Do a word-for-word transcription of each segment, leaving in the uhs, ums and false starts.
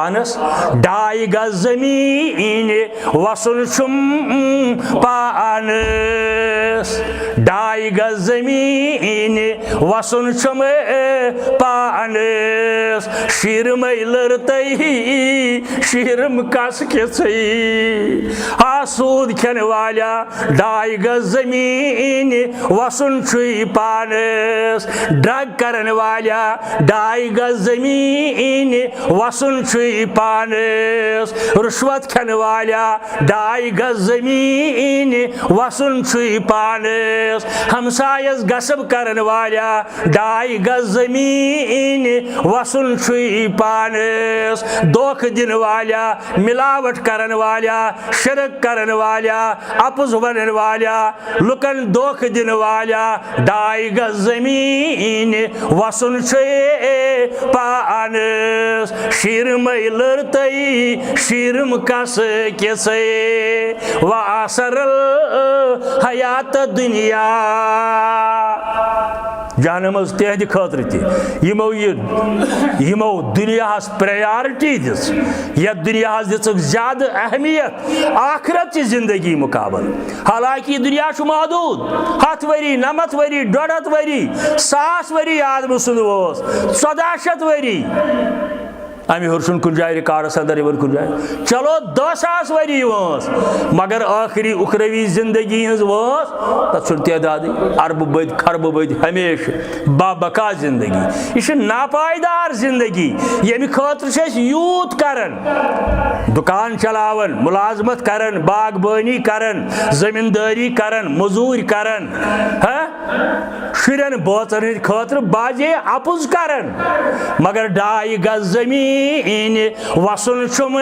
پانس۔ ڈاے گز زمین وسُن چھُم پانس، ڈاے گز زمین وسُن چھُم پانس۔ شیرمے لرتئی، شیرم کس کِژھے۔ آسود کھٮ۪ن والیا، ڈاے گز زمین وسُن چھُے پانس۔ ڈرگ کرن والیا، ڈاے گز زمین وسُن چھُے پانس۔ رشوت کھٮ۪ن والیا، ڈاے گز زمین وسُن چھُے پانس۔ ہمسایس غصب کرن والیا، ڈاے گز زمین وسُن چھُے پانس۔ دھوکہ دن والیا، ملاوٹ کرن والیا، شرک کرن والیا، اپُز ونن والیا، لُکن دھوکہ دن والیا، ڈاے گز زمین وسُن چھُے پانس۔ شیرمے لرتئی، شیرم کس کِژھے، و آثر الحیات دنیا۔ جہنم حظ تِہنٛدِ خٲطرٕ تہِ، یِمو یہِ، یِمو دُنیاہس پریارٹی دِژ، یتھ دُنیاہس دِژٕکھ زیادٕ اہمیت آخرت چہِ زندگی مقابل۔ حالانکہ یہِ دُنیا چھُ محدوٗد، ہتھ ؤری، نمتھ ؤری، ڈۄڈ ہتھ ؤری، ساس ؤری آدمہٕ سُنٛد وٲنٛس، ژۄداہ شیٚتھ ؤری۔ امہِ ہیوٚر چھُنہٕ کُنہِ جایہِ ریکارڈس اندر یِوان کُنہِ جایہِ۔ چلو، دہ ساس ؤری وٲنٛس، مگر ٲخری اُخروی زندگی ہٕنٛز وٲنٛس، تتھ چھُنہٕ تعدادٕے۔ اربہٕ بٔدۍ، خربہٕ بٔدۍ، ہمیشہٕ با بقا زندگی۔ یہِ چھِ ناپائیدار زندگی، ییٚمہِ خٲطرٕ چھِ أسۍ یوٗت کران، دُکان چلاوان، مُلازمت کران، باغبٲنی کران، زٔمیٖندٲری کران، مٔزوٗرۍ کران، ہاں؟ شُرٮ۪ن بٲژن ہٕنٛدِ خٲطرٕ بازے اپُز کران، مگر ڈاے گز زمین وسُن چھُم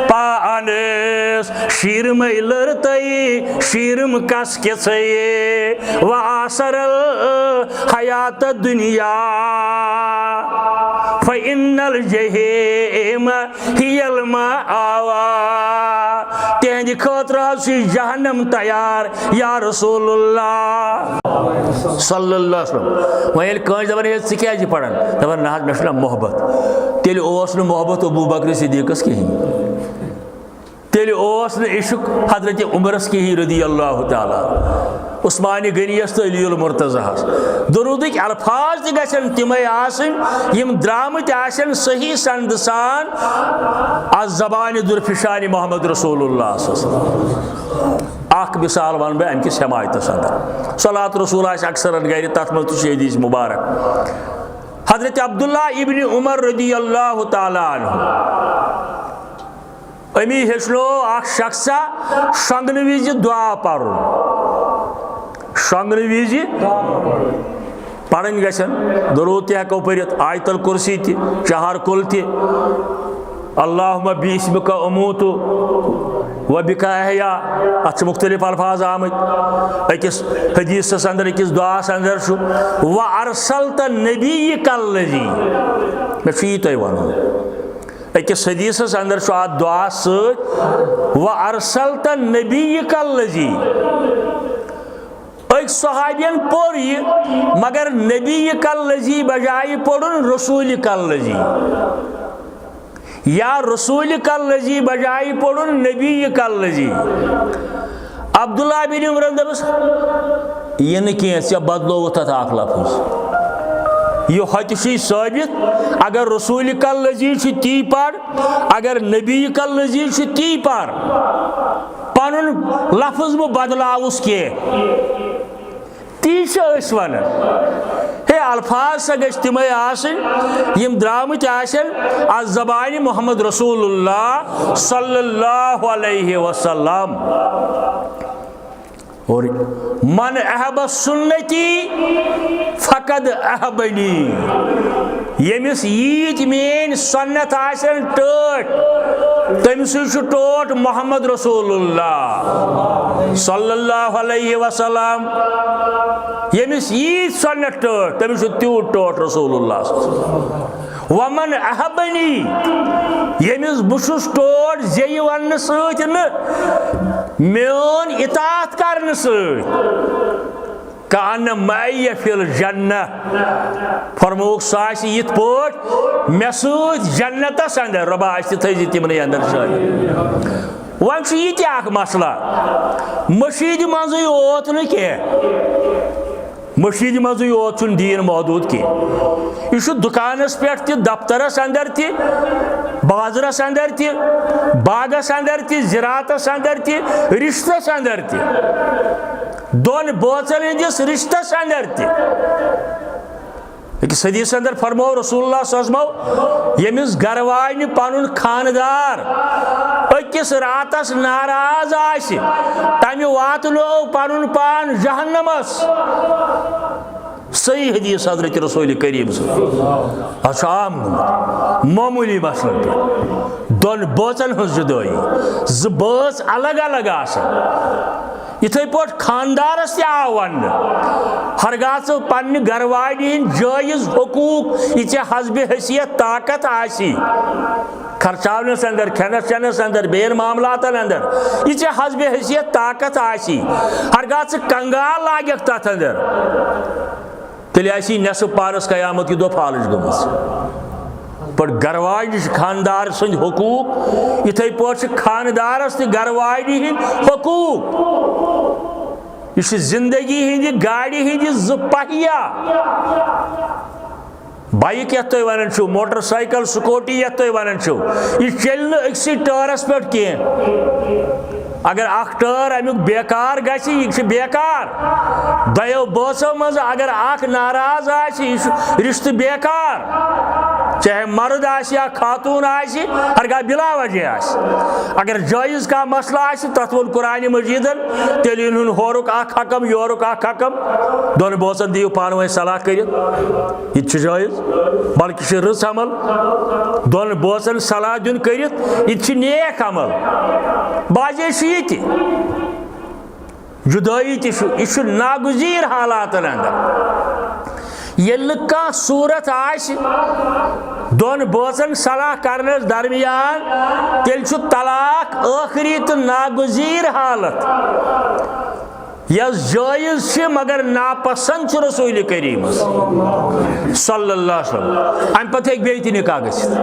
پانس۔ شیرمے لرتئی، شیرم کس کِژھے، و آثر الحیات دنیا، فإن الجحیم ہی المأوی۔ تہندِ خٲطرٕ حظ چھُ جہنم تیار، یا رسول اللہ صلی اللہ علیہ وسلم۔ وۄنۍ ییٚلہِ کٲنٛسہِ دپان، "ہے، ژٕ کیازِ چھِ پران؟" دپان، "نہ حظ، مےٚ چھُنہ محبت۔" تیٚلہِ اوس نہٕ محبت ابو بکر صدیقس کِہیٖنۍ۔ تیٚلہِ اوس نہٕ عشق حضرت عمرس کِہیٖنۍ رضی اللہ تعالیٰ، عثمان غنیس تہٕ علی المرتضیٰ ہس۔ درودٕکۍ الفاظ تہِ گژھن تِمے آسٕنۍ، یِم درامٕتۍ آسن صحیح سند سان از زبانِ درفشان محمد رسول اللہ صلی اللہ علیہ وسلم۔ اکھ مثال ونہٕ بہٕ امہِ کِس حمایتس اندر۔ صلوات رسول آسہِ اکثرن گرِ، تتھ منٛز تہِ چھُ حدیث مبارک۔ حضرت عبداللہ ابن عمر رضی اللہ تعالیٰ عنہ، أمی ہیٚچھنو اکھ شخصا شۄنٛگنہٕ وِزِ دُعا پرُن۔ شۄنٛگنہٕ وِزِ پرٕنۍ گژھن، درود تہِ ہٮ۪کو پٔرِتھ، آیت الکرسی تہِ، چہار کُل تہِ۔ اللہم باسمک اموت و بک احیا، اتھ چھِ مختلف الفاظ آمٕتۍ۔ أکِس حدیثس اندر، أکِس دعاہس اندر چھُ، و ارسلت نبیک الذی، مےٚ چھُ یی تۄہہِ ونُن۔ أکِس حدیثس اندر چھُ اتھ دعا سۭتۍ، و ارسلت نبیک الذی۔ أکۍ صحابین پوٚر یہِ، مگر نبیک الذی بجایہِ پوٚرُن رسولک الذی۔ یا رسولک الذی بجایہِ پوٚرُن نبیک الذی۔ عبداللہ بن عمرن دوٚپُس، "یہِ نہٕ کینٛہہ، ژےٚ بدلووُتھ تتھ اکھ لفظ۔ یہِ ہۄتہِ چھُے ثٲبت، اگر رسولک الذی چھُ تی پر، اگر نبیک الذی چھُ تی پر، پنُن لفظ مہٕ بدلاوُس کینٛہہ۔" تی چھِ أسۍ وَنان۔ ہے، الفاظ سا گژھِ تِمَے آسٕنۍ، یِم درٛامٕتۍ آسن از زبانہِ محمد رسول اللہ صلی اللہ علیہ وسلم۔ اور من احب سنتی فقد احبنی، ییٚمِس ییٖتۍ میٲنۍ سنت آسن ٹٲٹھۍ، تٔمۍ سٕے چھُ ٹوٹھ محمد رسول اللہ صلی اللہ علیہ وسلم۔ ییٚمِس ییٖتۍ سنت ٹٲٹھۍ، تٔمِس چھُ تیوٗت ٹوٹھ رسول اللہ صلی اللہ علیہ وسلم۔ ومن احبنی، ییٚمِس بہٕ چھُس ٹوٹھ زیٚیہِ وننہٕ سۭتۍ نہٕ، میون اطاعت کرنہٕ سۭتۍ۔ کأن معی فی الجنہ۔ فرمووُکھ، سُہ آسہِ یِتھ پٲٹھۍ مےٚ سۭتۍ جنتس اندر۔ رۄبا، اَسہِ تہِ تھٲیزِ تِمنٕے اندر شٲمِل۔ وۄنۍ چھُ یہِ تہِ اکھ مسئلہ، مٔشیٖدِ منٛزٕے یوت نہٕ کینٛہہ، مٔشیٖدِ منٛزٕے یوت چھُنہٕ دیٖن محدوٗد کینٛہہ۔ یہِ چھُ دُکانس پٮ۪ٹھ تہِ، دفترس اندر تہِ، بازرس اندر تہِ، باغس اندر تہِ، زِراعتس اندر تہِ، رشتس اندر تہِ، دۄن بٲژن ہٕنٛدِس رشتس اندر تہِ۔ أکِس حدیث اندر فرموو رسول اللہ صلی اللہ علیہ وسلمو، ییٚمِس گرٕ واجنہِ پنُن خانہٕ دار أکِس راتس ناراض آسہِ، تمہِ واتنوو پنُن پان جہنمس۔ صحیح حدیث حضرت رسول کریم صلی اللہ علیہ وسلم۔ اتھ چھُ عام گوٚمُت، معموٗلی مسلہٕ پٮ۪ٹھ۔ دۄن بٲژن ہٕنٛز جُدٲیی، زٕ بٲژ الگ الگ آسان۔ یِتھے پٲٹھۍ خاندارس تہِ آو وننہٕ، ہرگاہ ژٕ پننہِ گرٕ واجنہِ ہٕنٛدۍ جٲیز حقوٗق، یہِ ژےٚ حسبِ حیثیت طاقت آسی، خرچاونس اندر، کھٮ۪نس چٮ۪نس اندر، بیٚین معاملاتن اندر، یہِ ژےٚ حسبِ حیثیت طاقت آسی، ہرگاہ ژٕ کنگال لاگکھ تتھ اندر، تیٚلہِ آسی نصف پانس قیامت کہِ دۄہ فالج گٔمٕژ۔ پٲٹھۍ گرٕ واجنہِ چھِ خاندار سٕنٛدۍ حقوٗق، یِتھے پٲٹھۍ چھِ خاندارس تہِ گرٕ واجنہِ ہٕنٛدۍ حقوٗق۔ یہِ چھِ زندگی ہٕنٛدِ گاڑِ ہٕنٛدِ زٕ پہیہ۔ بایِک یَتھ تُہۍ وَنان چھِو، موٹر سایکل، سکوٗٹی یَتھ تُہۍ وَنان چھِو، یہِ چَلہِ نہٕ أکسٕے ٹٲرَس پٮ۪ٹھ کینٛہہ۔ اگر اَکھ ٹٲر اَمیُک بیکار گژھِ، یہِ چھِ بیکار۔ دۄیو بٲژو منٛز اگر اَکھ ناراض آسہِ، یہِ چھُ رِشتہٕ بیکار۔ چاہے مرد آسہِ یا خاتوٗن آسہِ، ہرگاہ بِلا وجہ آسہِ۔ اگر جٲیِز کانٛہہ مسلہٕ آسہِ، تَتھ ووٚن قرآنِ مجیٖدَن، تیٚلہِ یِن ہُن ہورُک اَکھ حکم، یورُک اَکھ حکم، دۄن بٲژن دِیِو پانہٕ ؤنۍ صلاح کٔرِتھ۔ یہِ تہِ چھُ جٲیِز، بلکہِ چھُ رٕژ عمل۔ دۄن بٲژن صلاح دیُن کٔرِتھ، یہِ تہِ چھُ نیک عمل۔ بعضے چھُ یہِ تہِ، جُدٲیی تہِ چھُ، یہِ چھُ ناگُزیر حالاتن اندر۔ ییٚلہِ نہٕ کانٛہہ صوٗرت آسہِ دۄن بٲژن صلاح کرنس درمیان، تیٚلہِ چھُ طلاق ٲخری تہٕ ناگُزیر حالت۔ یۄس جٲیِز چھِ، مگر ناپسنٛد چھِ رسول کریٖمس صلی اللہ علیہ وسلم۔ اَمہِ پتہٕ ہیٚکہِ بیٚیہِ تہِ نکاح گٔژھِتھ،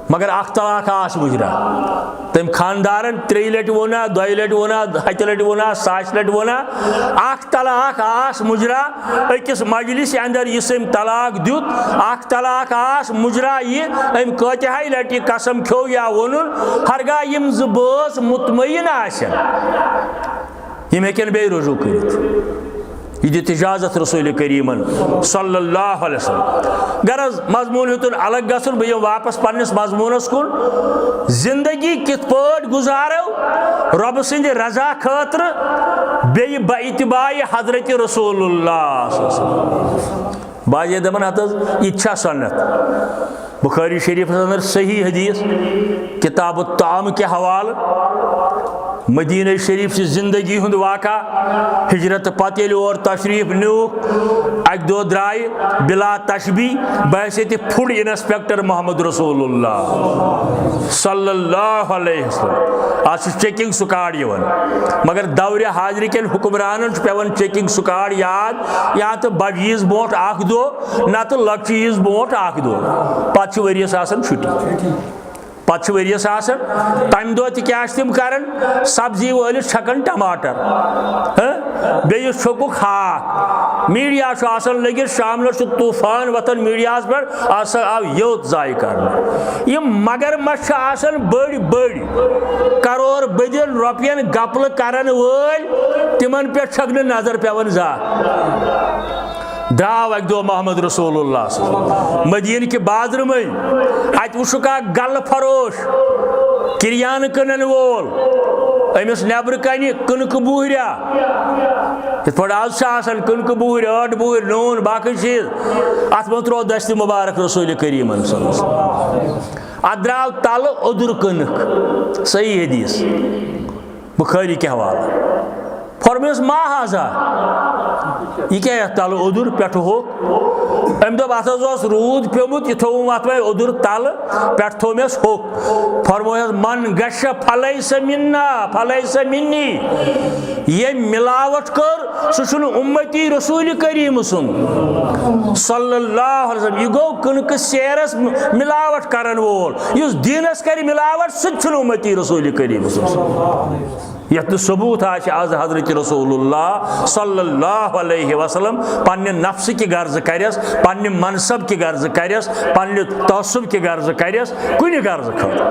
مگر اکھ طلاق آس مُجرا۔ تٔمۍ خاندارن ترٛیٚیہِ لٹہِ ووٚنا، دۄیہِ لٹہِ ووٚنا، ہتہِ لٹہِ ووٚنا، ساسہِ لٹہِ ووٚنا، اکھ طلاق آس مُجرا۔ أکِس مجلس اندر یُس أمۍ طلاق دیُت، اکھ طلاق آس مُجرا۔ یہِ أمۍ کۭتِہاے لٹہِ قسم کھیوٚو یا ووٚنُن، ہرگاہ یِم زٕ بٲژ مطمئن آسن، یِم ہیٚکن بیٚیہِ رجوع کٔرِتھ۔ یہِ دِژ اجازت رسول کریٖمن صلی اللہ علیہ وسلم۔ غرض، مضموٗن ہیوٚتُن الگ گژھُن، بہٕ یِمہٕ واپس پننِس مضموٗنس کُن۔ زندگی کِتھ پٲٹھۍ گُزارو رۄبہٕ سٕنٛدِ رضا خٲطرٕ، بیٚیہِ بہ اتباع حضرت رسول اللہ صلی اللہ علیہ وسلم۔ بعضے دپان، ہتہٕ حظ، یہِ تہِ چھا سنت؟ بخاری شریفس اندر صحیح حدیث، کتاب الطعام کہِ حوالہٕ، مدینہ شریف چہِ زندگی ہُنٛد واقعہ، ہجرت پتہٕ ییٚلہِ اور تشریف نیوٗکھ، اکہِ دۄہ درٛایہِ بلا تشبیہ بحیثیت فوڈ انسپیکٹر محمد رسول اللہ صلی اللہ علیہ وسلم۔ آز چھُ چیکنگ سکواڈ یِوان، مگر دورِ حاضرِ کٮ۪ن حکمرانن چھُ پٮ۪وان چیکنگ سکواڈ یاد، یا تہٕ بجہِ عیٖز برونٛٹھ اکھ دۄہ، نتہٕ لۄکچہِ عیٖز برونٛٹھ اکھ دۄہ، پتہٕ چھِ ؤریَس آسان چھُٹی۔ پتہٕ چھِ ؤریَس آسان، تَمہِ دۄہ تہِ کیٛاہ چھِ تِم کران؟ سبزی وٲلِس چھکان ٹماٹر، ہہ؟ بیٚیِس چھوٚکُکھ ہاکھ۔ میٖڈیا چھُ آسان لٔگِتھ، شامنَس چھُ طوٗفان وۄتھان میٖڈیاہَس پٮ۪ٹھ، آز سا آو یوٚت ضایع کرنہٕ۔ یِم مگرمچھ چھِ آسان بٔڑۍ بٔڑۍ، کرور بٔدٮ۪ن رۄپین گپلہٕ کرن وٲلۍ، تِمن پٮ۪ٹھ چھکھ نہٕ نظر پٮ۪وان زانٛہہ۔ درٛاو اکہِ دۄہ محمد رسول اللہ صلی اللہ علیہ وسلم مدینہٕ کہِ بازرٕ مٔنٛزۍ۔ اتہِ وُچھُکھ اکھ گلہٕ فروش، کِریانہٕ کٕنن وول، أمِس نٮ۪برٕ کنہِ کٕنکہٕ بوٗہریا، یِتھ پٲٹھۍ آز چھِ آسان کٕنکہٕ بوٗہرۍ، ٲٹھ بوٗہرۍ، نوٗن، باقٕے چیٖز۔ اتھ منٛز ترٛوو دستِ مبارک رسول کریٖمن صلی اللہ علیہ وسلم۔ اتھ درٛاو تلہٕ اوٚدُر کٕنک۔ صحیح حدیث، بخاری کہِ حوالہٕ۔ فرمٲیس، "ما ہذا؟" یہِ کیٛاہ یَتھ تَلہٕ اوٚدُر پٮ۪ٹھٕ ہوٚکھ؟ أمۍ دوٚپ، "اَتھ حظ اوس روٗد پیوٚمُت، یہِ تھوٚوُم اَتھ وۄنۍ اوٚدُر تَلہٕ، پٮ۪ٹھٕ تھوٚو مےٚ ہوٚکھ۔" فرمٲیس، "من غش فلیس منا، فلیس منی۔" ییٚمۍ مِلاوٹ کٔر، سُہ چھُنہٕ اُمتی رسول کریم سُنٛد صلی اللہ علیہ وسلم۔ یہِ گوٚو کٕنکہٕ سیرس مِلاوٹ کرن وول۔ یُس دیٖنس کرِ مِلاوٹ، سُہ تہِ چھُنہٕ اُمتی رسول کریم سُنٛد۔ یتھ نہٕ ثبوت آسہِ از حضرت رسول اللہ صلی اللہ علیہ وسلم پننہِ نفسہٕ کہِ غرضہٕ کرٮ۪س، پننہِ منصب کہِ غرضہٕ کرٮ۪س، پننہِ تعصب کہِ غرضہٕ کرٮ۪س، کُنہِ غرضہٕ خٲطرٕ۔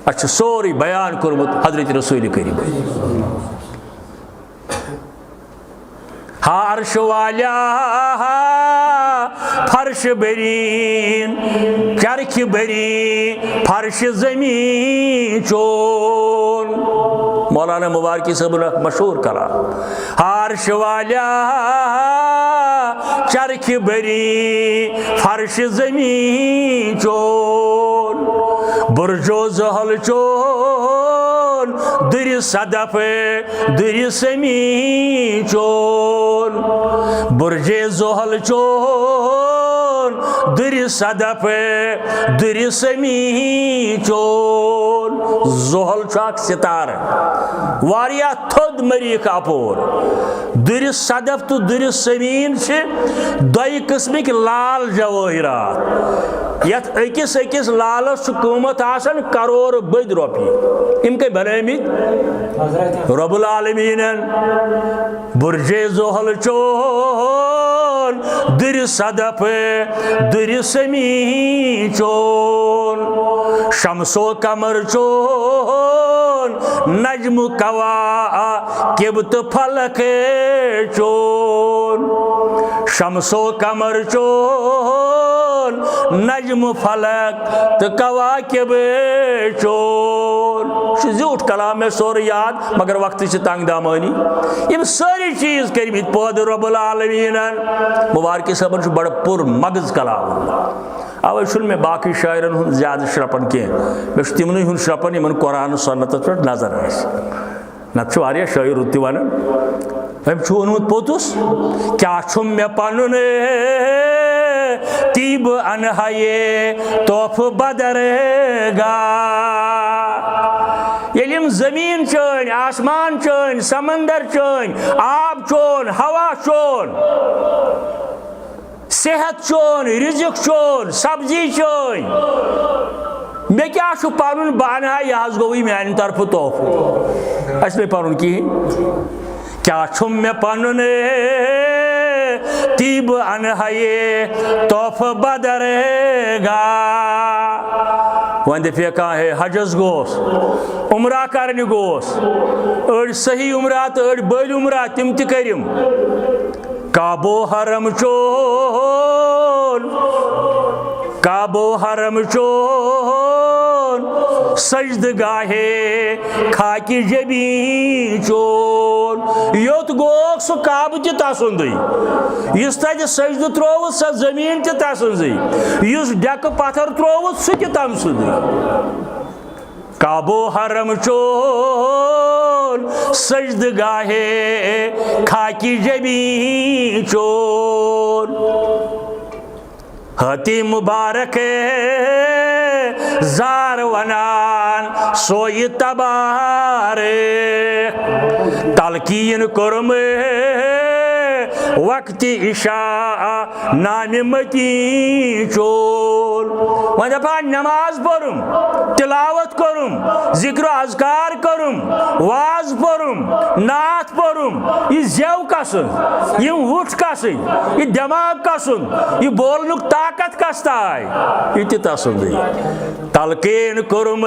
اسہِ چھُ سورُے بیان کوٚرمُت حضرت رسول کریم۔ ہا عرش والیا، فرش برین، چرخ برین، فرش زمین چون۔ مولانا مبارکی صٲبن اکھ مشہوٗر کلام۔ ہا عرش والیا، چرخ برین، فرش زمین چون۔ برج و زحل چون، دُرِ صدف دُرِ سمی چون، برج زحل چون، دُرِ صدف دُرِ سمی چون۔ زحل چھُ اکھ ستارٕ، واریاہ تھوٚد مریخ اپور۔ دُرِ صدف تہٕ دُرِ سمین چھِ دۄیہِ قٕسمٕکۍ لال جوٲہرات، یتھ أکِس أکِس لالس چھُ قۭمتھ آسان کرور بٔدۍ رۄپیہِ۔ یِم کٔمۍ بنٲومٕتۍ؟ رب العالمینن۔ برج زحل چون، دُرِ صدف دُرِ سمی چون، شمس و قمر چون، نجم کواکب تہٕ فلک چون۔ شمس و قمر چون، نجم فلک تہٕ کواکب چون۔ چھُ زیوٗٹھ کلام، مےٚ سورُے یاد، مگر وقتٕچ چھِ تنگ دامٲنی۔ یِم سٲری چیٖز کٔرمٕتۍ پٲدٕ رب العالمینن۔ مبارکی صٲبن چھُ بڑٕ پُر مغز کلام۔ اوے چھُنہٕ مےٚ باقٕے شٲعرن ہُنٛد زیادٕ شرپان کینٛہہ، مےٚ چھُ تِمنٕے ہُنٛد شرپان، یِمن قرآن و سنتس پٮ۪ٹھ نظر آسہِ۔ نتہٕ چھُ واریاہ شٲعر رُت تہِ ونان۔ أمۍ چھُ ووٚنمُت پوٚتُس، کیٛاہ چھُم مےٚ پنُن طیبہٕ انہا یہِ تحفہٕ بدرگاہ؟ ییٚلہِ یِم زٔمیٖن چٲنۍ، آسمان چٲنۍ، سمندر چٲنۍ، آب چون، ہوا چون، صحت چون، رزق چون، سبزی چٲنۍ، مےٚ کیٛاہ چھُ پنُن؟ بہٕ انہا، یہِ حظ گوٚوٕے میانہِ طرفہٕ تحفہٕ۔ اَسہِ نہٕ پنُن کِہیٖنۍ۔ کیٛاہ چھُم مےٚ پنُن طیبہٕ انہا یہِ تحفہٕ بدرگاہ؟ وۄنۍ دَپہِ کانٛہہ، ہے، حجس گوس، عمرہ کرنہِ گوس، أڑۍ صحیح عمرہ تہٕ أڑۍ بٔلۍ عمرہ، تِم تہِ کٔرِم۔ کعبہ و حرم چون، کعبہ و حرم چون، سجدٕ گاہے خاکِ جبین چون۔ یوٚت گوکھ سُہ کعبہٕ تہِ تسُندٕے، یُس تتہِ سجدٕ ترووُتھ سۄ زمین تہِ تسٕنزٕے، یُس ڈیکہٕ پتھر ترووُتھ سُہ تہِ تمہِ سُندٕے۔ کعبہ و حرم چون، سجدٕ گاہے خاکِ جبین چون۔ ہاتی مبارک زار ونان سوی تبارک، تلقین کوٚرمُت وقت عشاء نامِ متی چون۔ وۄنۍ دپان نماز پٔرٕم، تلاوت کوٚرُم، ذکر و اذکار کوٚرُم، واز پوٚرُم، نعت پوٚرُم، یہِ زٮ۪و کسُن، یِم وُٹھ کسٕنۍ، یہِ دٮ۪ماغ کسُن، یہِ بولنُک طاقت کس تہٕ آے؟ یہِ تہِ تسُندٕے۔ تلقین کوٚرُم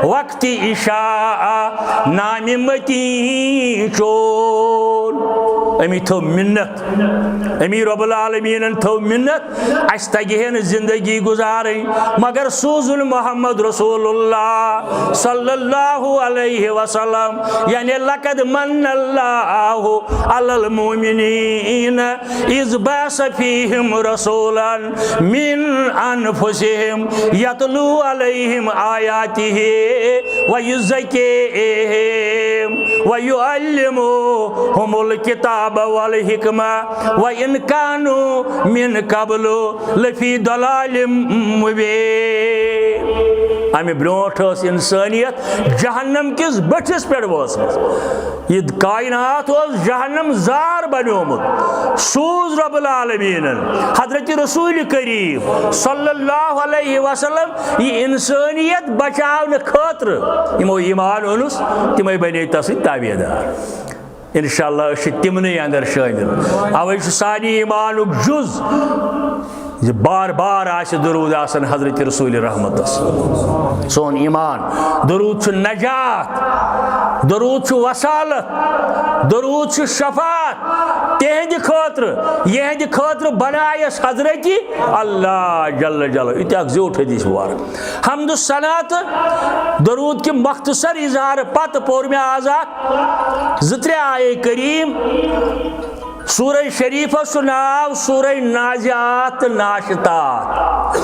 وقت عشاء نامِ متی چون۔ أمی تھٲو مِنت، أمی رب العالمیٖنَن تھٲو مِنت، اَسہِ تَگہِ ہے نہٕ زِندگی گُزارٕنۍ مگر سوٗزُن محمد رسول اللہ صلی اللہ علیہ وسلم۔ یعنی لقد من اللہ علی المؤمنین اذ بعث فیہم رسولا من انفسہم یتلو علیہم آیاتہ ویزکیہم ویعلمہم الکتاب والحکمہ وان کانوا من قبل لفی ضلال مبین۔ اَمہِ برونٛٹھ ٲس اِنسٲنیت جہنم کِس بٔٹھِس پٮ۪ٹھ وٲژمٕژ۔ یہِ کائنات اوس جہنم زار بنیومُت۔ سوٗز رب العالمیٖنَن حضرت رسول کریم صلی اللہ علیہ وسلم یہِ اِنسٲنیت بچاونہٕ خٲطرٕ۔ یِمو ایمان اوٚنُس، تِمے بنے تسٕنٛدۍ تابعدار۔ انشاءاللہ أسۍ چھِ تِمنٕے اندر شٲمِل۔ اوے چھُ سانہِ ایمانُک جُز زِ بار بار آسہِ درود آسان حضرت رسول رحمتس۔ سون ایمان، درود چھُ نجات، درود چھُ وصالت، درود چھُ شفاعت۔ تِہنٛدِ خٲطرٕ، یِہنٛدِ خٲطرٕ بنایس حضرت اللہ جل جلالہ۔ یہِ تہِ اکھ زیوٗٹھ حدیث مبارک۔ حمد و ثنا تہٕ درود کہِ مختصر اظہار پتہٕ پوٚر مےٚ آز اکھ زٕ ترٛےٚ آیے کریم۔ سورہ شریفس چھُ ناو سورہ نازعات تہٕ ناشطات۔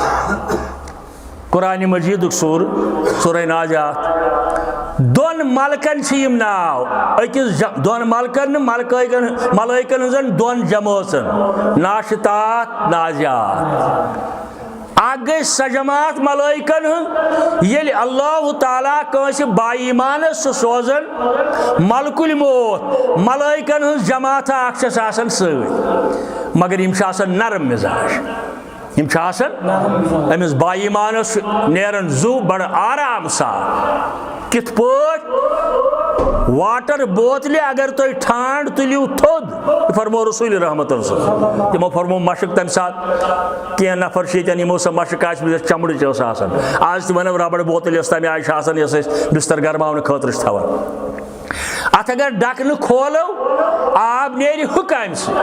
قرآن مجیدُک سورہ، سورہ نازعات۔ دۄن ملکن چھِ یِم ناو، أکِس ج-، دۄن ملکن نہٕ، ملکٲیکن، ملٲیکن ہٕنٛزن دۄن جمٲژن، ناشطات، نازعات۔ اکھ گٔے سۄ جماعت ملٲیکن ہٕنٛز، ییٚلہِ اللہ تعالیٰ کٲنٛسہِ با ایمانس چھُ سوزان ملک الموت، ملٲیکن ہٕنٛز جماعت اکھ چھس آسان سۭتۍ، مگر یِم چھِ آسان نرم مزاج۔ یِم چھِ آسان أمِس با ایمانس چھُ نیران زُو بڑٕ آرام سان۔ کِتھ پٲٹھۍ؟ واٹر بوتلہِ اگر تُہۍ ٹھانڈ تُلِو تھوٚد، یہِ فرموو رسول رحمت صلی اللہ علیہ وسلم۔ تِمو فرموو مشق تمہِ ساتہٕ۔ کینٛہہ نفر چھِ ییٚتٮ۪ن، یِمو سۄ مشق آسہِ، یۄس چمڑٕچ ٲس آسان۔ آز تہِ ونو ربڑ بوتل یۄس تمہِ آیہِ چھِ آسان، یۄس أسۍ بستر گرماونہٕ خٲطرٕ چھِ تھاوان۔ اتھ اگر ڈکہٕ نہٕ کھولو، آب نیرِ ہُہ کامہِ سۭتۍ۔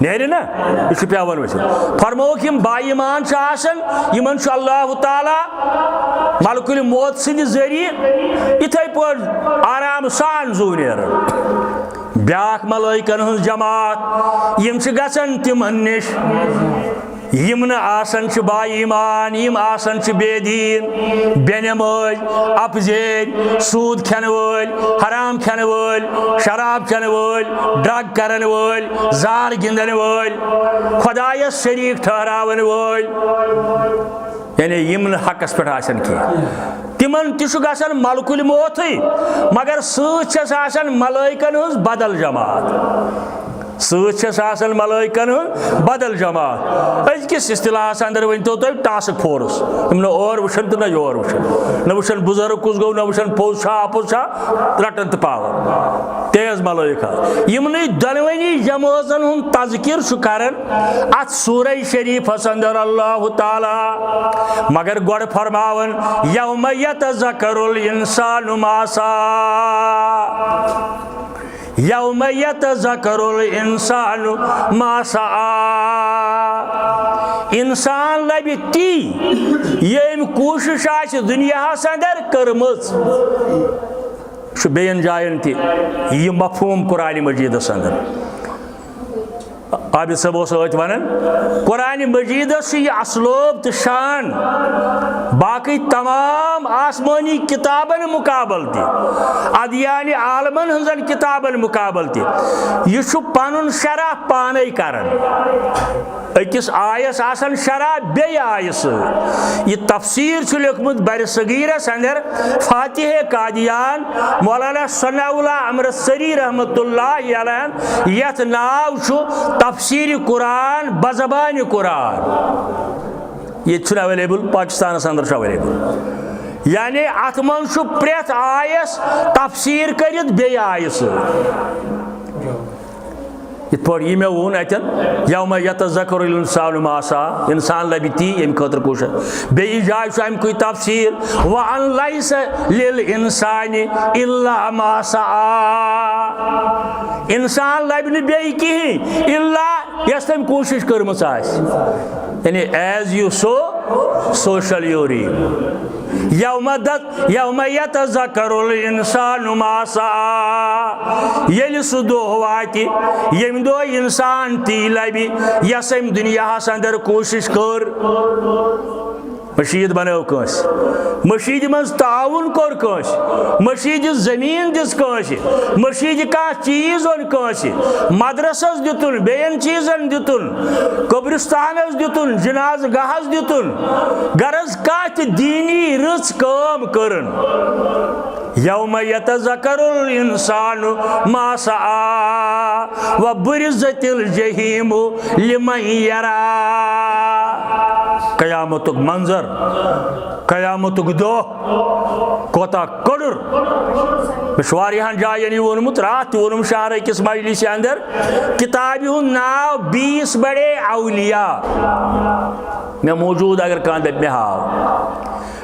نیرِ نا؟ یہِ چھُ پٮ۪وان وٕچھُن۔ فرمووُکھ، یِم با ایمان چھِ آسان، یِمن چھُ اللہ تعالیٰ ملک الموت سٕنٛدِ ذٔریعہٕ یِتھَے پٲٹھۍ آرام سان زُو نیران۔ بیٛاکھ ملٲیکن ہٕنٛز جماعت، یِم چھِ گژھان تِمن نِش، یِم نہٕ آسان چھِ با ایمان، یِم آسان چھِ بے دیٖن، بے نمٲز، اپزیرۍ، سوٗد کھٮ۪نہٕ وٲلۍ، حرام کھٮ۪نہٕ وٲلۍ، شراب چٮ۪نہٕ وٲلۍ، ڈرگ کرن وٲلۍ، زار گِنٛدن وٲلۍ، خۄدایس شریٖک ٹھہراون وٲلۍ، یعنی یِم نہٕ حقس پٮ۪ٹھ آسن کینٛہہ۔ تِمن تہِ چھُ گژھان ملک الموتٕے، مگر سۭتۍ چھس آسان ملٲیکن ہٕنٛز بدل جماعت۔ سۭتۍ چھس آسان ملٲیکن ہٕنٛز بدل جماعت۔ أزکِس اصطلاحس اندر ؤنۍتو تُہۍ ٹاسک فورس۔ یِم نہ اور وٕچھن تہٕ نہ یور وٕچھن، نہ وٕچھن بُزرگ کُس گوٚو، نہ وٕچھن پوٚز چھا اپُز چھا، رٹن تہٕ پاون۔ تیز ملٲیکہ۔ یِمنٕے دۄنوٕنی جمٲژن ہُنٛد تذکر چھُ کران اتھ سورہ شریفس اندر اللہ تعالیٰ، مگر گۄڈٕ فرماوان، یوم یتذکر الانسان ما سعی۔ یوم یتذکر الانسان ما سعی۔ انسان لبہِ تی، ییٚمۍ کوٗشش آسہِ دُنیاہس اندر کٔرمٕژ۔ چھُ بیٚین جاین تہِ یہِ مفہوم قرآن مجیدس اندر۔ عابد صٲب اوس ٲدۍ ونان، قرآن مجیدس چھُ یہِ اسلوب تہٕ شان باقٕے تمام آسمٲنی کتابن مقابل تہِ، ادیان عالمن ہٕنٛزن کتابن مقابل تہِ۔ یہِ چھُ پنُن شرح پانے کران۔ أکِس آیس آسان شرح بیٚیہِ آیہِ سۭتۍ۔ یہِ تفسیر چھُ لیوٚکھمُت برِ صغیرس اندر فاتح قادیان مولانا ثناء اللہ امرتسری رحمتہ اللہ علیہ، یتھ ناو چھُ تفسیر قرآن بزبان قرآن۔ ییٚتہِ چھُنہٕ اویلیبل، پاکستانس اندر چھُ اویلیبل۔ یعنی اتھ منٛز چھُ پرٛٮ۪تھ آیس تفسیر کٔرِتھ بیٚیہِ آیہِ سۭتۍ۔ یِتھ پٲٹھۍ یہِ مےٚ ووٚن اَتٮ۪ن، یوم یتذکر الانسان ما سعی، انسان لبہِ تی ییٚمہِ خٲطرٕ کوٗشش۔ بیٚیہِ جایہِ چھُ اَمہِ کُے تفسیر، وان لیس للانسان الا ما سعی۔ انسان لبہِ نہٕ بیٚیہِ کِہیٖنۍ الا یۄس تٔمۍ کوٗشِش کٔرمٕژ آسہِ۔ یعنی as you sow, so shall you reap. یوم دت یوم یتذکر الانسان ما سعی، ییٚلہِ سُہ دۄہ واتہِ ییٚمہِ دۄہ انسان تی لبہِ یۄس أمۍ دُنیاہس اندر کوٗشِش کٔر۔ مشیٖد بنٲو کٲنٛسہِ، مشیٖدِ منٛز تعاوُن کوٚر کٲنٛسہِ، مشیٖدِ زٔمیٖن دِژ کٲنٛسہِ، مشیٖدِ کانٛہہ چیٖز اوٚن کٲنٛسہِ، مدرسس دیُتُن، بیٚین چیٖزن دیُتُن، قبرستانس دیُتُن، جنازٕ گاہس دیُتُن، غرض کانٛہہ تہِ دیٖنی رٕژ کٲم کٔرٕن۔ یوم یتذکر الانسان ما سعی وبرزت الجحیم لمن یری۔ قیامتُک منظر، قیامتُک دۄہ کوتاہ کٔڑُر۔ مےٚ چھُ واریاہن جاین یہِ ووٚنمُت، راتھ تہِ ووٚنُم شہر أکِس مجلسہِ اندر، کِتابہِ ہُنٛد ناو بیس بڑے اولیاء۔ مےٚ موٗجوٗد، اگر کانٛہہ دَپہِ مےٚ ہاو۔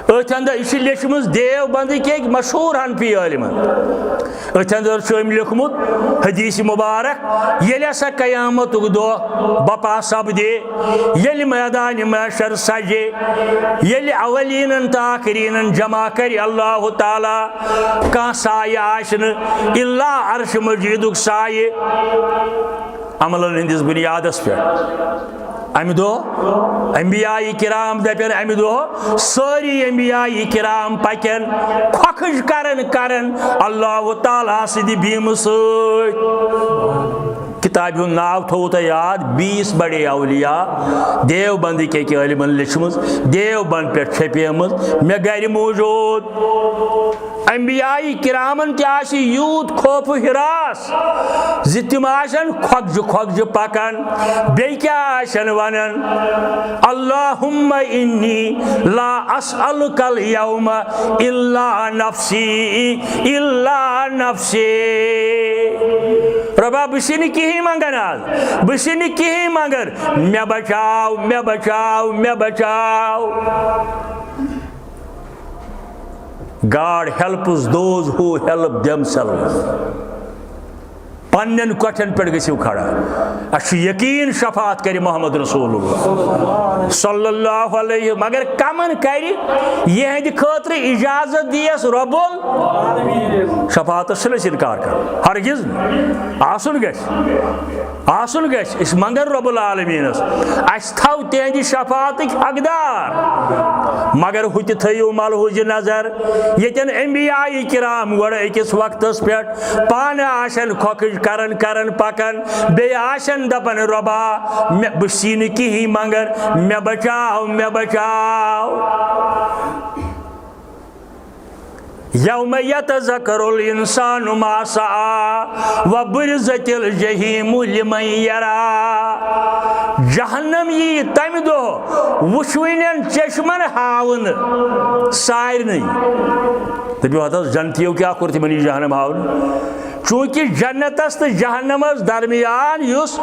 أتھۍ اندر، یہِ چھِ لیٚچھمٕژ دیوبندٕکۍ أکۍ مشہوٗر حنفی عٲلمن۔ أتھۍ اندر چھُ أمۍ لیوٚکھمُت حدیث مبارک، ییٚلہِ ہسا قیامتُک دۄہ بپا سپدِ، ییٚلہِ میدانِ محشر سجہِ، ییٚلہِ اولینن تہٕ آخرینن جمع کرِ اللہ تعالیٰ، کانٛہہ سایہِ آسہِ نہٕ الا عرش مجیدُک سایہِ۔ عملن ہٕنٛدِس بُنیادس پٮ۪ٹھ۔ امہِ دۄہ انبیاء کرام دپن، امہِ دۄہ سٲری انبیاء کرام پکن کھۄکھٕج کرن کرن اللہ تعالیٰ سٕنٛدِ بیمہٕ سۭتۍ۔ کتابہِ ہُنٛد ناو تھوٚوُ تۄہہِ یاد، بیس بڑے اولیاء، دیوبندٕکۍ أکۍ عٲلمن لیچھمٕژ، دیوبند پٮ۪ٹھ چھپیمٕژ، مےٚ گرِ موٗجوٗد۔ انبیاء کرامن تہِ آسہِ یوٗت خوف و ہراس زِ تِم آسن کھۄکھجہِ کھۄکھجہِ پکان۔ بیٚیہِ کیٛاہ آسن ونان؟ اللہم انی لا اسألک الیوم الا نفسی، الا نفسی۔ رۄبا، بہٕ چھُس نہٕ کِہیٖنۍ منگان آز، بہٕ چھُس نہٕ کِہیٖنۍ منگان، مےٚ بچاو، مےٚ بچاو، مےٚ بچاو۔ God helps those who help themselves۔ پننٮ۪ن کۄٹھٮ۪ن پٮ۪ٹھ گٔژھِو کھڑا۔ اَسہِ چھُ یقیٖن شفاعت کرِ محمد رسول اللہ صلی اللہ علیہ، مگر کمن کرِ؟ یِہنٛدِ خٲطرٕ اجازت دِیَس رب ال۔ شفاعتس چھُنہٕ أسۍ انکار کران، ہرگز نہٕ۔ آسُن گژھِ۔ آسُن گژھِ، أسۍ منگن رب العالمینس، اَسہِ تھاو تِہنٛدِ شفاعتٕکۍ حقدار۔ مگر ہُہ تہِ تھٲیِو ملحوظ نظر، ییٚتٮ۪ن انبیاء کرام گۄڈٕ أکِس وقتس پٮ۪ٹھ پانہٕ آسن کھۄکھٕج کران کران پکان، بیٚیہِ آسن دپان، رۄبا، مےٚ، بہٕ چھُسی نہٕ کِہیٖنۍ منگان، مےٚ بچاو، مےٚ بچاو۔ یوم یتذکر الانسان ما سعی وبرزت الجحیم لمن یری۔ جہنم یی تمہِ دۄہ وٕچھوٕنٮ۪ن چشمن ہاونہٕ سارنٕے۔ دٔپِو ہتس، جنتیو کیٛاہ کوٚر تِمن یہِ جہنم ہاونہٕ؟ چونکہ جنتس تہٕ جہنمس درمیان یُس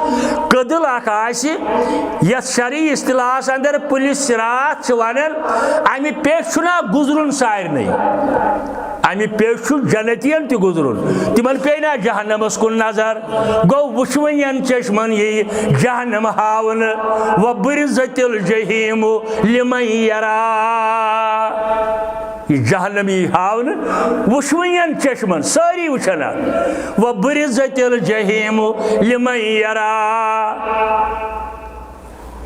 کٔدٕل اکھ آسہِ، یتھ شرعی اصطلاحس اندر پُلہِ صراط چھِ ونان، امہِ پیٹھ چھُنہ گُزرُن سارنٕے۔ امہِ پیٹھ چھُ جنتین تہِ گُزرُن، تِمن پیٚیہِ نہ جہنمس کُن نظر۔ گوٚو وٕچھوٕنٮ۪ن چشمن یی جہنم ہاونہٕ، وبرزت الجحیم لمن یری۔ یہِ جہنم یی ہاونہٕ وٕچھوٕنٮ۪ن چشمن، سٲری وٕچھن اتھ۔ وبرزت الجحیم لمن یری۔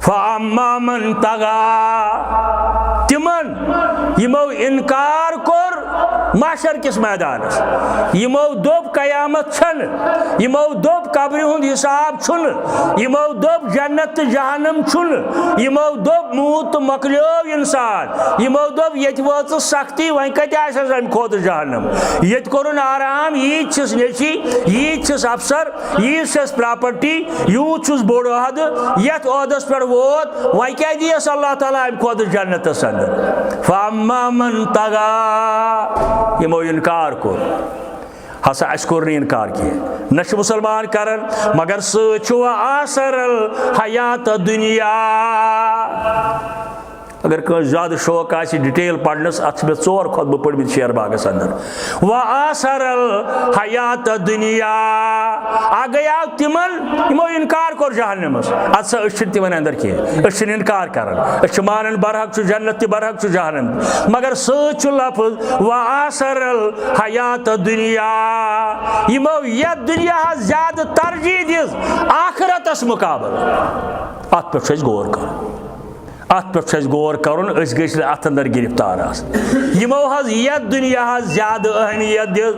فاما من طغی۔ تِمن یِمو انکار کوٚر محشر کِس میدانس، یِمو دوٚپ قیامت چھنہٕ، یِمو دوٚپ قبرِ ہُنٛد حساب چھُنہٕ، یِمو دوٚپ جنت تہٕ جہنم چھُنہٕ، یِمو دوٚپ موٗد تہٕ مۄکلیو انسان، یِمو دوٚپ ییٚتہِ وٲژٕس سختی، وۄنۍ کتہِ آسٮ۪س امہِ کھۄتہٕ جہنم؟ ییٚتہِ کوٚرُن آرام، ییٖتۍ چھِس نیٚچی، ییٖتۍ چھِس افسر، ییٖژ چھَس پراپرٹی، یوٗت چھُس بوٚڑ عہدٕ، یتھ عہدس پٮ۪ٹھ ووت، وۄنۍ کیٛاہ دِیَس اللہ تعالیٰ امہِ کھۄتہٕ جنتس اندر؟ فاما من طغی، یِمو انکار کوٚر۔ ہسا، اسہِ کوٚر نہٕ انکار کینٛہہ، نہ چھِ مسلمان کران، مگر سۭتۍ چھُ وۄنۍ آثر الحیات دنیا۔ اگر کٲنٛسہِ زیادٕ شوق آسہِ ڈیٹیل پرنس، اتھ چھِ مےٚ ژور خطبہٕ پٔرمٕتۍ شیر باغس اندر۔ وآثر الحیات الدنیا۔ اکھ گٔیاو تِمن، یِمو انکار کوٚر جہنمس۔ اتھ سا، أسۍ چھِنہٕ تِمن اندر کینٛہہ، أسۍ چھِنہٕ انکار کران، أسۍ چھِ مانان برحق چھُ جنت تہِ، برحق چھُ جہنم تہِ۔ مگر سۭتۍ چھُ لفظ وآثر الحیات الدنیا۔ یِمو یتھ دُنیاہس زیادٕ ترجیح دِژ آخرتس مقابل۔ اتھ پٮ۪ٹھ چھُ اَسہِ غور کرُن۔ اتھ پٮ۪ٹھ چھُ اَسہِ غور کرُن، أسۍ گٔژھۍ نہٕ اتھ اندر گرفتار آسٕنۍ۔ یِمو حظ یتھ دُنیاہس زیادٕ اہمیت دِژ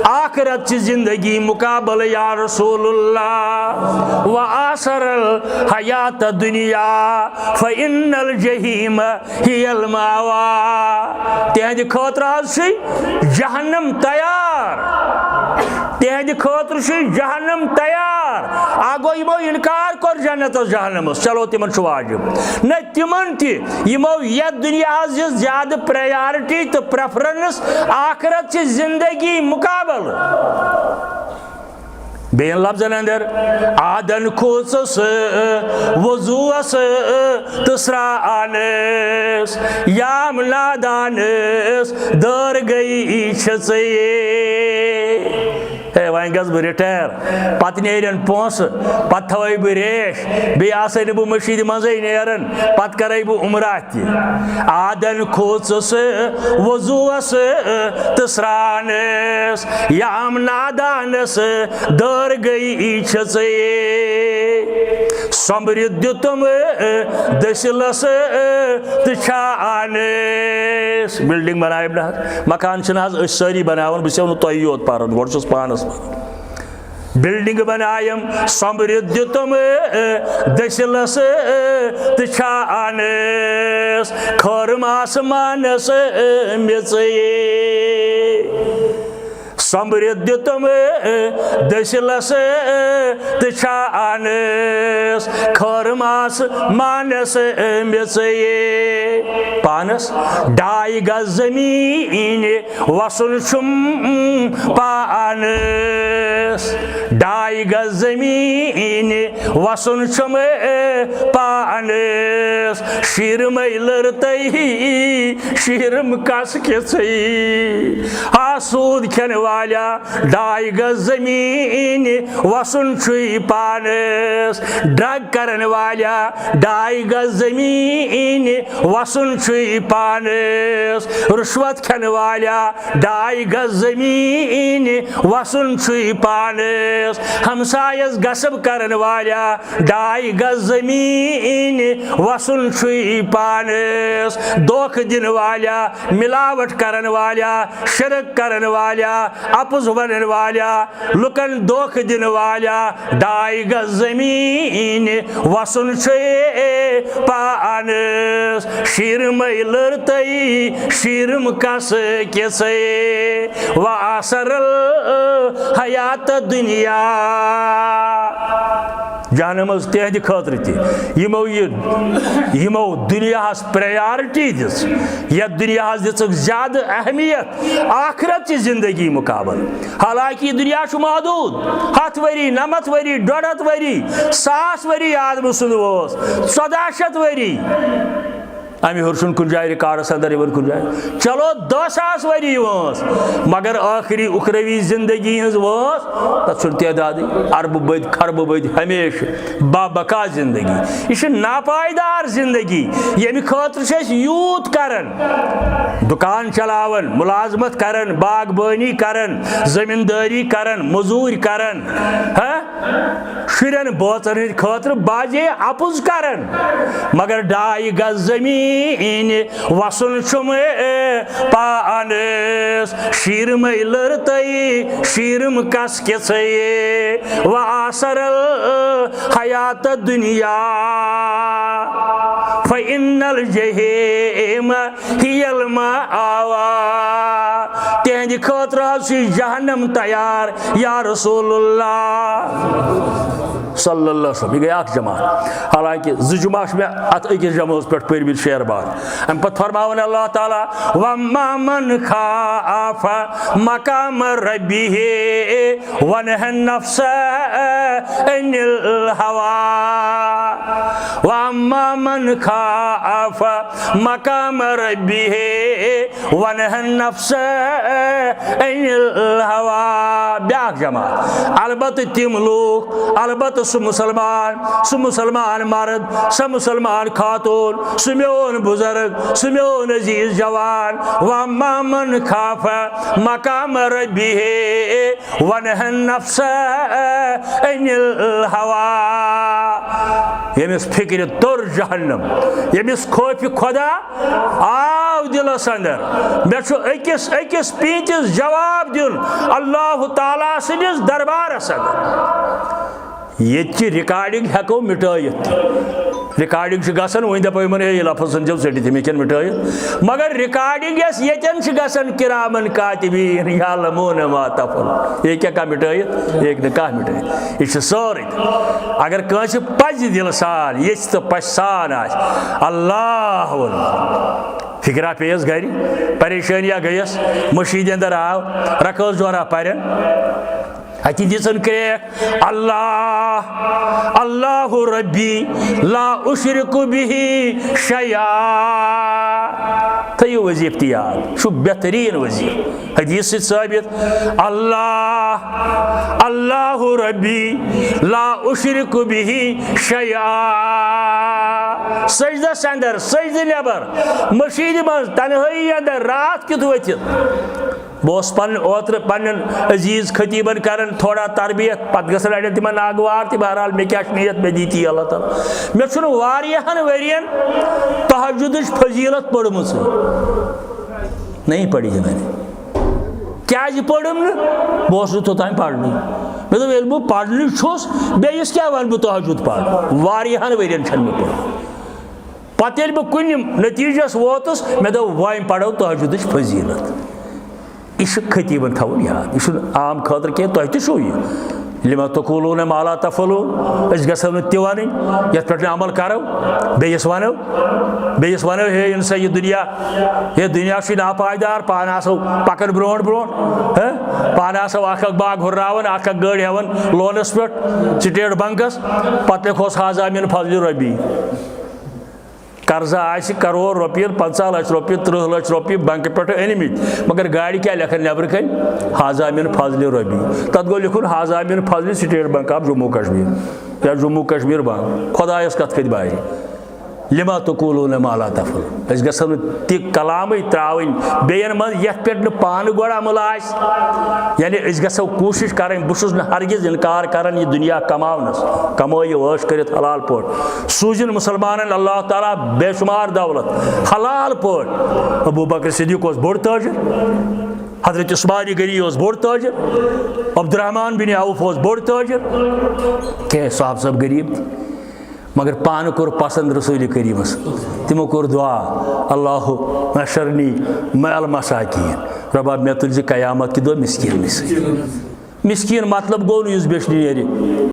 آخرت چہِ زندگی مقابلہٕ، یا رسول اللہ۔ وآثر الحیات الدنیا فإن الجحیم هی المأوی۔ تِہنٛدِ خٲطرٕ حظ چھُ جہنم تیار۔ تِہنٛدِ خٲطرٕ چھُ جہنم تیار۔ اکھ گوٚو، یِمو انکار کوٚر جنتس جہنمس، چلو، تِمن چھُ واجب۔ نہ، تِمن تہِ، یِمو یتھ دُنیاہس دِژ زیادٕ پریارٹی تہٕ پریفرنس آخرت چہِ زندگی مقابلہٕ۔ بیٚین لفظن اندر، آدن کھوژس وضوس تہٕ سرانس، یام نادانس دٲر گٔیی چھژے۔ ہے، وۄنۍ گژھٕ بہٕ رِٹایَر، پتہٕ نیرن پونٛسہٕ، پتہٕ تھاوے بہٕ ریش، بیٚیہِ آسے نہٕ بہٕ مٔشیٖدِ منٛزٕے نیران، پتہٕ کرے بہٕ عمرہ تہِ۔ آدن کھوژس وضوس تہٕ سرانس، یام نادانس دٲر گٔیی چھژے۔ سۄمبرِتھ دیُتم دٔسِلس تہٕ چھانس۔ بلڈنگ بنایم نہ حظ، مکان چھِنہٕ حظ أسۍ سٲری بناوان، بہٕ چھُسو نہٕ تۄہہِ یوت پران، گۄڈٕ چھُس پانس پران۔ بلڈنگ بنایم، سۄمبرِتھ دیُتم دٔسِلس تہٕ چھانس، کھٲرم آسمانس میژے۔ سۄمبرِتھ دیُتم دٔسِلس تہٕ چھانس، کھٲرم آسمانس میژے۔ پانس ڈاے گز زمین وسُن چھُم پانس، ڈاے گز زمین وسُن چھُم پانس، شیرمے لٔرتَے شیرم کس کِژے۔ آ، سود کھٮ۪ن والیا، ڈاے گز زمین وسُن چھُے پانس، ڈرگ کرن والیا، ڈاے گز زمین وسُن چھُے پانس، رشوت کھٮ۪ن والیا، ڈاے گز زمین وسُن چھُے پانس، ہمسایس غصب کرن والیا، ڈاے گز زمین وسُن چھُے پانس، دھوکہ دِن والیا، ملاوٹ کرن والیا، شرک کرن والیا، اپُز ونن والیا، لُکن دھوکہ دِن والیا، ڈاے گز زمین وسُن چھُے پانس، شیرمے لٔرتَے شیرم کس کِژے، وآثر الحیات الدنیا۔ جہنم حظ تِہنٛدِ خٲطرٕ تہِ، یِمو یہِ، یِمو دُنیاہس پریارٹی دِژ، یتھ دُنیاہس دِژٕکھ زیادٕ اہمیت آخرت چہِ زندگی مقابل۔ حالانکہ یہِ دُنیا چھُ محدوٗد، ہتھ ؤری، نمتھ ؤری، ڈۄڈ ہتھ ؤری، ساس ؤری آدمہٕ سُنٛد وٲنٛس، ژۄداہ شیٚتھ ؤری۔ امہِ ہیوٚر چھُنہٕ کُنہِ جایہِ ریکارڈس اندر یِوان کُنہِ جایہِ۔ چلو، دہ ساس ؤری وٲنٛس، مگر ٲخری اُخروی زندگی ہٕنٛز وٲنٛس، تتھ چھُنہٕ تعدادٕے۔ اربہٕ بٔدۍ، خربہٕ بٔدۍ، ہمیشہٕ با بقا زندگی۔ یہِ چھِ ناپائیدار زندگی، ییٚمہِ خٲطرٕ چھِ أسۍ یوٗت کران، دُکان چلاوان، مُلازمت کران، باغبٲنی کران، زٔمیٖندٲری کران، مٔزوٗرۍ کران، ہاں؟ شُرٮ۪ن بٲژن ہٕنٛدِ خٲطرٕ باجے اپُز کران، مگر ڈاے گز زمین وسُن چھُم پانس، شیرمے لٔرتَے شیرم کس کِژے، وآثر الحیات الدنیا فإن الجحیم ہی المأوی۔ تہندِ خٲطرٕ حظ چھُ جہنم تیار، یا رسول اللہ صلی اللہ علیہ وسلم۔ یہِ گٔے اکھ جماعت، حالانکہ زٕ جمعہ چھِ مےٚ اتھ أکِس جمعس پٮ۪ٹھ پٔرمٕتۍ شعر باغ۔ امہِ پتہٕ فرماوان اللہ تعالیٰ، وَأَمَّا مَنْ خَافَ مَقَامَ رَبِّهِ وَنَهَى النَّفْسَ عَنِ الْهَوَى وَأَمَّا مَنْ خَافَ مَقَامَ رَبِّهِ وَنَهَى النَّفْسَ عَنِ الْهَوَى۔ بیٛاکھ جماعت، البتہ تِم لوٗکھ، البتہ سُہ مُسلمان، سُہ مُسلمان مرد، سۄ مُسلمان خاتوٗن، سُہ میون بُزرگ، سُہ میون عزیٖز جوان۔ وَأَمَّا مَنْ خَافَ مَقَامَ رَبِّهِ وَنَهَى النَّفْسَ عَنِ الْهَوَى۔ ییٚمِس فِکرِ توٚر جہنم، ییٚمِس خوفِ خدا آو دِلس اندر، مےٚ چھُ أکِس أکِس پیٖنتِس جواب دیُن اللہ تعالیٰ سٕنٛدِس دربارس اندر۔ ییٚتہِ چہِ ریکارڈنگ ہٮ۪کو مِٹٲیِتھ۔ ریکارڈنگ چھِ گژھان، وۄنۍ دَپو یِمن، "ہے، یہِ لفظ ژھٕنۍزیو ژٔٹِتھ، یِم ہیٚکن مِٹٲیِتھ۔" مگر ریکارڈنگ یۄس ییٚتٮ۪ن چھِ گژھان، کِرامن کاتِبیٖن یعلمون ما تفعلون، یہِ ہیٚکہِ کانٛہہ مِٹٲیِتھ؟ یہِ ہیٚکہِ نہٕ کانٛہہ مِٹٲیِتھ۔ یہِ چھِ سٲرٕے۔ اگر کٲنٛسہِ پزِ دِلہٕ سان ییٚژھِ تہٕ پژھِ سان آسہِ، اللہ ووٚن، فکرا پیٚیَس گرِ، پریشٲنیا گٔیَس، مٔشیٖدِ اندر آو، رکٲژ جورا پرن، اَتہِ دِژٕن کرٛیک، اللہ، اللہ ربی، لا اشرک بہ شیئا۔ تھٲیِو وظیفہٕ تہِ یاد، چھُ بہتریٖن وظیفہٕ۔ حدیث سۭتۍ ثٲبت، اللہ، اللہ ربی، لا اشرک بہ شیئا۔ سجدس اندر، سجدٕ نٮ۪بر، مٔشیٖدِ منٛز، تنہٲیی اندر، راتھ کیُتھ ؤتھِتھ۔ بہٕ اوسُس پنُن اوترٕ پننٮ۪ن عزیٖز خطیٖبن کران تھوڑا تربیت، پتہٕ گژھن اڑٮ۪ن تِمن ناگوار تہِ، بہرحال مےٚ کیٛاہ چھُ نیت، مےٚ دی تی اللہ تعالیٰ۔ مےٚ چھُنہٕ واریاہن ؤرین تہجدٕچ فضیلت پٔرمٕژٕے۔ نہیں پڑھی ہے میں نے۔ کیٛازِ پٔرٕم نہٕ؟ بہٕ اوسُس نہٕ توٚتام پرنٕے۔ مےٚ دوٚپ، ییٚلہِ بہٕ پرنٕے چھُس، بیٚیِس کیٛاہ وَنہٕ بہٕ تہجد پَر؟ واریاہَن ؤرِین چھَنہٕ مےٚ پٔرمٕژ۔ پَتہٕ ییٚلہِ بہٕ کُنہِ نٔتیٖجَس ووتُس، مےٚ دوٚپ، وۄنۍ پَرو تہجدٕچ فضیٖلت۔ یہِ چھُ خطیٖبَن تھاوُن یاد، یہِ چھُنہٕ عام خٲطرٕ کینٛہہ، تۄہہِ تہِ چھُو یہِ۔ لِمَ تَقُولُونَ مَا لَا تَفْعَلُونَ، أسۍ گژھو نہٕ تہِ وَنٕنۍ یَتھ پٮ۪ٹھ نہٕ عمل کَرو، بیٚیِس وَنو، بیٚیِس وَنو، ہے اِنسا، یہِ دُنیا، ہے دُنیا چھُے ناپائیدار، پانہٕ آسو پَکان برونٛٹھ برونٛٹھ، ہہ؟ پانہٕ آسو اَکھ اَکھ باغ ہُرراوان، اَکھ اَکھ گٲڑۍ ہٮ۪وان لونَس پٮ۪ٹھ سٹیٹ بنکَس، پَتہٕ لیکھوس ہذا من فضل ربی۔ قرضہ آسہِ کرور رۄپیہِ، پنٛژاہ لچھ رۄپیہِ، تٕرٛہ لچھ رۄپیہِ بنکہٕ پٮ۪ٹھٕ أنمٕتۍ، مگر گاڑِ کیٛاہ لیکھن نٮ۪برٕ کَنۍ؟ ہذا من فضل ربی۔ تَتھ گوٚو لیکھُن ہذا من فضل state bunk of Jammu Kashmir یا جموں کشمیر بنک۔ خۄدایَس کَتھ کَتھِ بارِ؟ لِمَ تَقُولُونَ مَا لَا تَفْعَلُونَ۔ أسۍ گژھو نہٕ تہِ کلامٕے ترٛاوٕنۍ بیٚین منٛز یَتھ پٮ۪ٹھ نہٕ پانہٕ گۄڈٕ عمل آسہِ۔ یعنی أسۍ گژھو کوٗشِش کَرٕنۍ، بہٕ چھُس نہٕ ہرگز اِنکار کَران یہِ دُنیا کماونَس، کمٲیِو عٲش کٔرِتھ حلال پٲٹھۍ، سوٗزِن مُسلمانَن اللہ تعالیٰ بے شُمار دولت حلال پٲٹھۍ۔ ابو بکر صدیق اوس بوٚڑ تٲجِر، حضرت عثمان غنی اوس بوٚڑ تٲجِر، عبدالرحمان بن عوف اوس بوٚڑ تٲجِر، کیٛاہ صاحب صٲب غریٖب تہِ۔ مگر پانہٕ کوٚر پسند رسول کریمس۔ تِمو کوٚر دعا، "اللہم احشرنی مع المساکین"، رۄبا، مےٚ تُلۍ زِ قیامت کہِ دۄہ مسکیٖننٕے سۭتۍ۔ مسکیٖن مطلب گوٚو نہٕ یُس بیچھنہِ نیرِ،